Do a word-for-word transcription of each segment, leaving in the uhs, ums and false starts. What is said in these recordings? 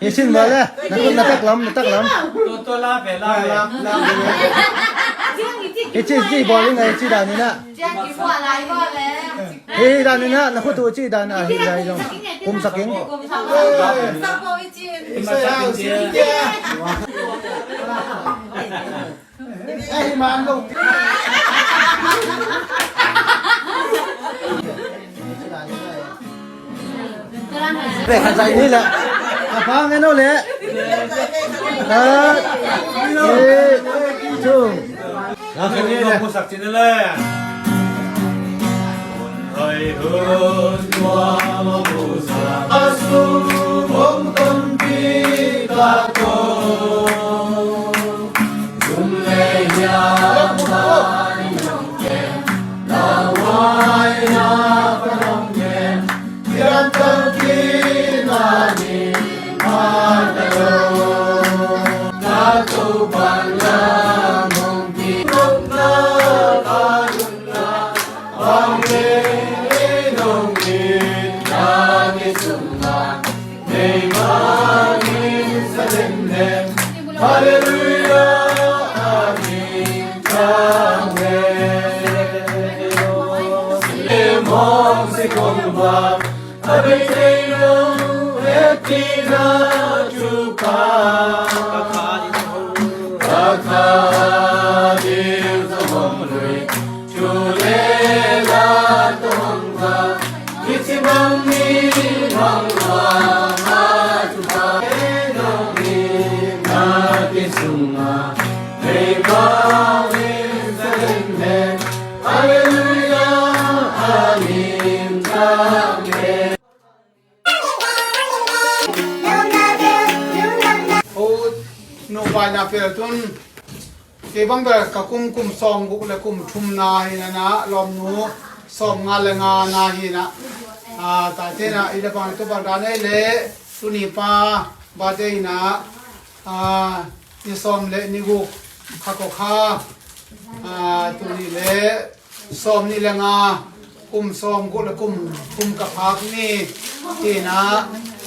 Hi sin bale, na khut na taklam, na taklam. Hi ci ci bawling a hi ci dan ina. Hi dan ina, na khut uh ci dan a hi lai zong. Kum saking. Ei, man lo. Ve khat zai ni le. A pha ngen o le. Khat, nih, thum. Sak cin le. Hoi hun tua ma bu sa. A su hong ton pi ta to. Halleluia, amen. Amen. Mong si kong ba, a bei thei lo, e ti na tu pa. Ka kha ding sa hong lui. Amen. O, nupai na pel tun. Kei bang bel ka kum, kum sawm guk le kum thum na hi na, na lawmnu sawm nga le nga na hi na. A, tate na i le bang tu bang dan ei le tuni pa birthday na. A, ni sawm le ni guk kha ko kha. A, tuni le sawm nih le nga, kum sawm guk le kum, kum ka phak ni. Hi na,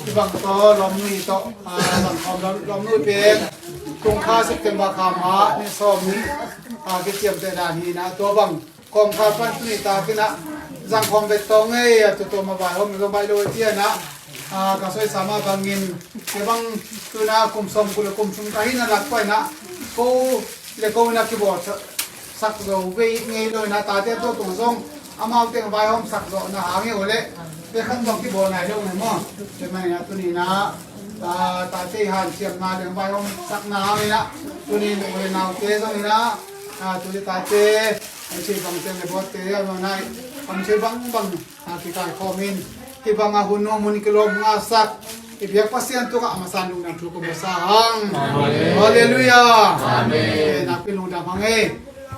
i bang tawh lawmnu i tawh, a, bang khawm lawm, lawmnu i pek. Tung kha September kha mah ni sawm nih, a, kiciamteh dan hi na, tua bang kawm kha pan tuni tak hi na, zang khawm bet tawng ei, a, tua tua ma vai hawm zong baih lo ei ti a na. A, ka soi sa mah bangin, kei bang tu na kum sawm guk le kum thum ka hi na lak pai na, ko le ko na kibawl sa sak zo vei ngei lo na, tate tua tung zong amau teng vaihawm sak zawhna hang hi uh leh, pia khat zong kibawl nai lo nai maw? Tua manin ah tuni in ah, ah, tate i hanciamna teng vaihawm sakna hang in ah, tuni in u le naute zong in ah, ah, tuni tate, an cih bang teng le buatte a maw nai, an cih bangbang, ah, kikaikhawm in, hih bangah hun nuam hun kilawm ngasak i biak Pasian tungah a masa in lungdam thu kong pia sa hang. Amen. Halleluiah. Amen. Nakpi lungdam hang ei.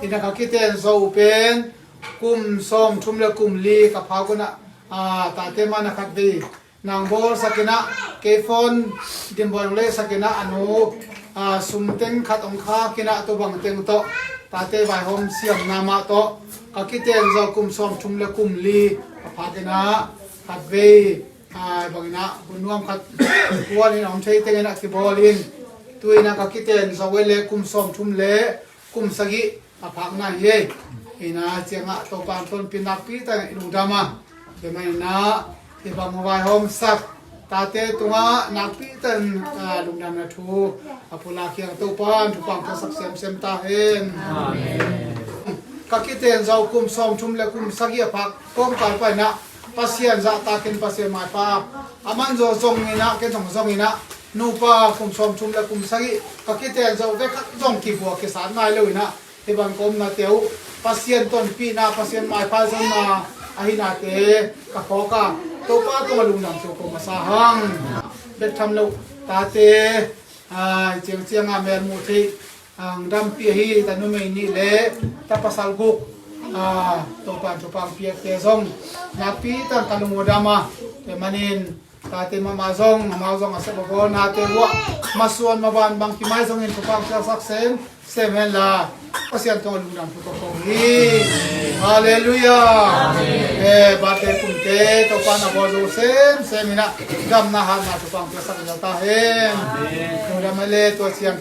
Ina ka kiten zo pen kum sawmthum le kum li ka phak un ah, a, tate man a khat vei nang bawlsak in ah, kei phone dimbawi nong leisak in ah, a nu, a, sum teng khat hong khak in ah, tua bang teng tawh tate vaihawm siamna mah tawh ka kiten zo kum sawmthum le kum li ka phak in ah, khat vei, a, bang in ah hun nuam khat puan in a om thei teng in ah kibawl in, tu in ah ka kiten zo ei le kum sawmthum le kum sagih a phakna hi ei. Ina ciangah Topa in tonpih nakpi tak in i lungdam a, tua manin ah hih bang vaihawmsak tate tungah nakpi tak in, a, lungdamna thu a pulak hi hang. Topa in thupha hong piaksak semsem ta hen. Amen. Ka kiten zo kum sawmthum le kum sagih a phak kawmkal pan ah Pasian zahtakin Pasian maipha a man zaw zongin ah, ken zong zongin ah, nupa kum sawmthum le kum sagih ka kiten zo vei khat zong kibua kisat nai lo in ah, hih bang ka omnate uh Pasian tonpihna, Pasian maipha zonna ahi nate ka phawk a, Topa tungah lungdam thu kong masa hang. Bek tham lo tate, a, ciangciang a mel muh theih, a, hong dampih ahi ta numei nih le ta pasal guk, a, Topa in thupha hong piakte zong nakpi tak in ka lung uh dam a, tua manin tate mahmah zong, amau zong a sep a bawl nate uh ah masuan maban bangkim ahi zongin thupha hong piaksak semsem hen la. Pasian tungah lungdam thu tawh ko hi. Halleluiah. Eh, birthday kumte Topa na bawl zo semsem in ah, damna hatna Topa hong piaksak in ah ta hen. Lungdam mah le tua siang.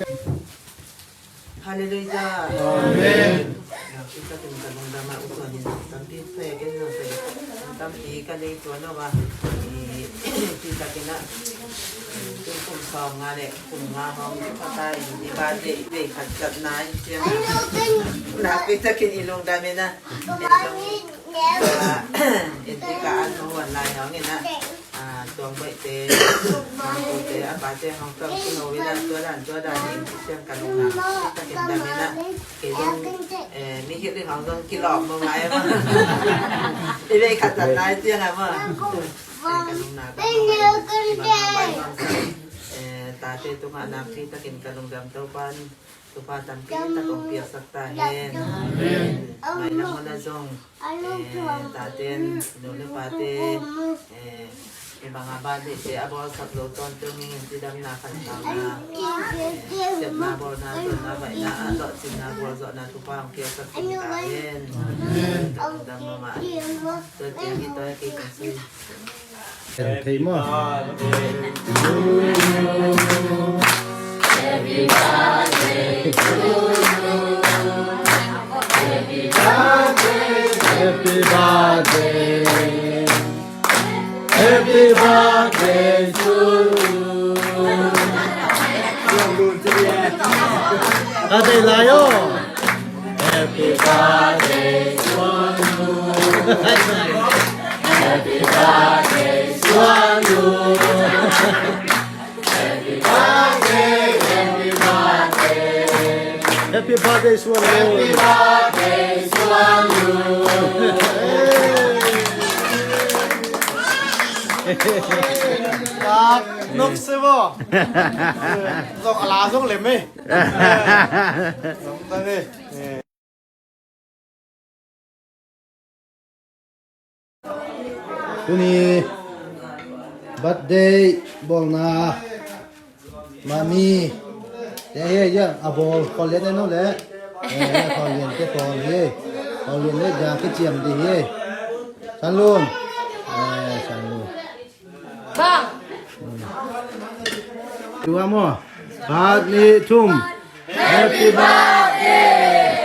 Halleluiah. Amen. Tua ciangin ka lungdam a, u Tuan in tampi pek in, tampi ka nei tuan lo a, i, tua ciangin ah, kum sawmnga le kum nga hong kipat a, i birthday, i birthday khat zatna in ciang, nakpi takin i lungdam in ah, i lungdam in ah, i tika an hong wan lai hong in ah, a, Tuang Baihte, Mangkute, a pate hong tawng kino in ah, tua dan, tua dan in, siang ka lungdam, takin dam in ah, kei zong, eh, mi hilh in hong zong kilawm mahmah e maw. I vei khat zat nai ciang a maw. Eh, ka lungdam, ka lungdam, eh, tate tungah nakpi takin ka lungdam Topa in, Topa tampi tak hong piaksak ta hen. Amen. Mailam hun ah zong, eh, taten, nu le pate, eh, i bang a birthday te a bawlsak lo tawntung in, cidamna, khantauna, eh, sepna, bawlna, dawnna, baihna, a lawhcinna, gualzawhna Topa hong piaksak ta hen. Amen. Ka lungdam mahmah. Tua ciang i tawi kei kong sui. Kan thei maw? Happy birthday. Happy birthday to you. Happy lai aw. Happy birthday to you. Happy birthday to you. Happy birthday, happy birthday. Happy birthday to you. Happy birthday to you. Nok se bo. Zong ala zong lem e. Zong tang e. Tuni birthday bawlna mami te hi, a bawl Kawllian en uh le. Eh, Kawllian te pawl hi. Kawllian le Giang kiciam ding hi. Sanlun. Eh, Sanlun. Bang. Tua maw. Khat, nih, thum. Happy birthday.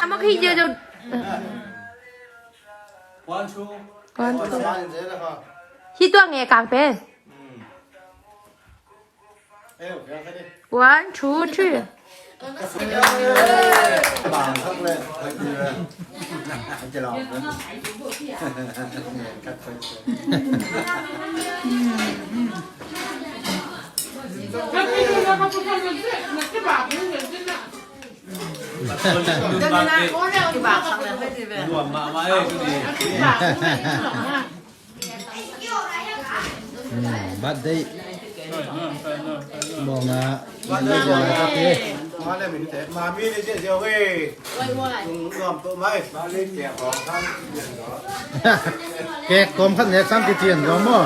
Ama khi je jo. One, two. One, two. Hi tua nge kang pen. One, two, three. Birthday bawlna, birthday bawlna khat hi. Kek kawm khat nek sam kician zaw maw.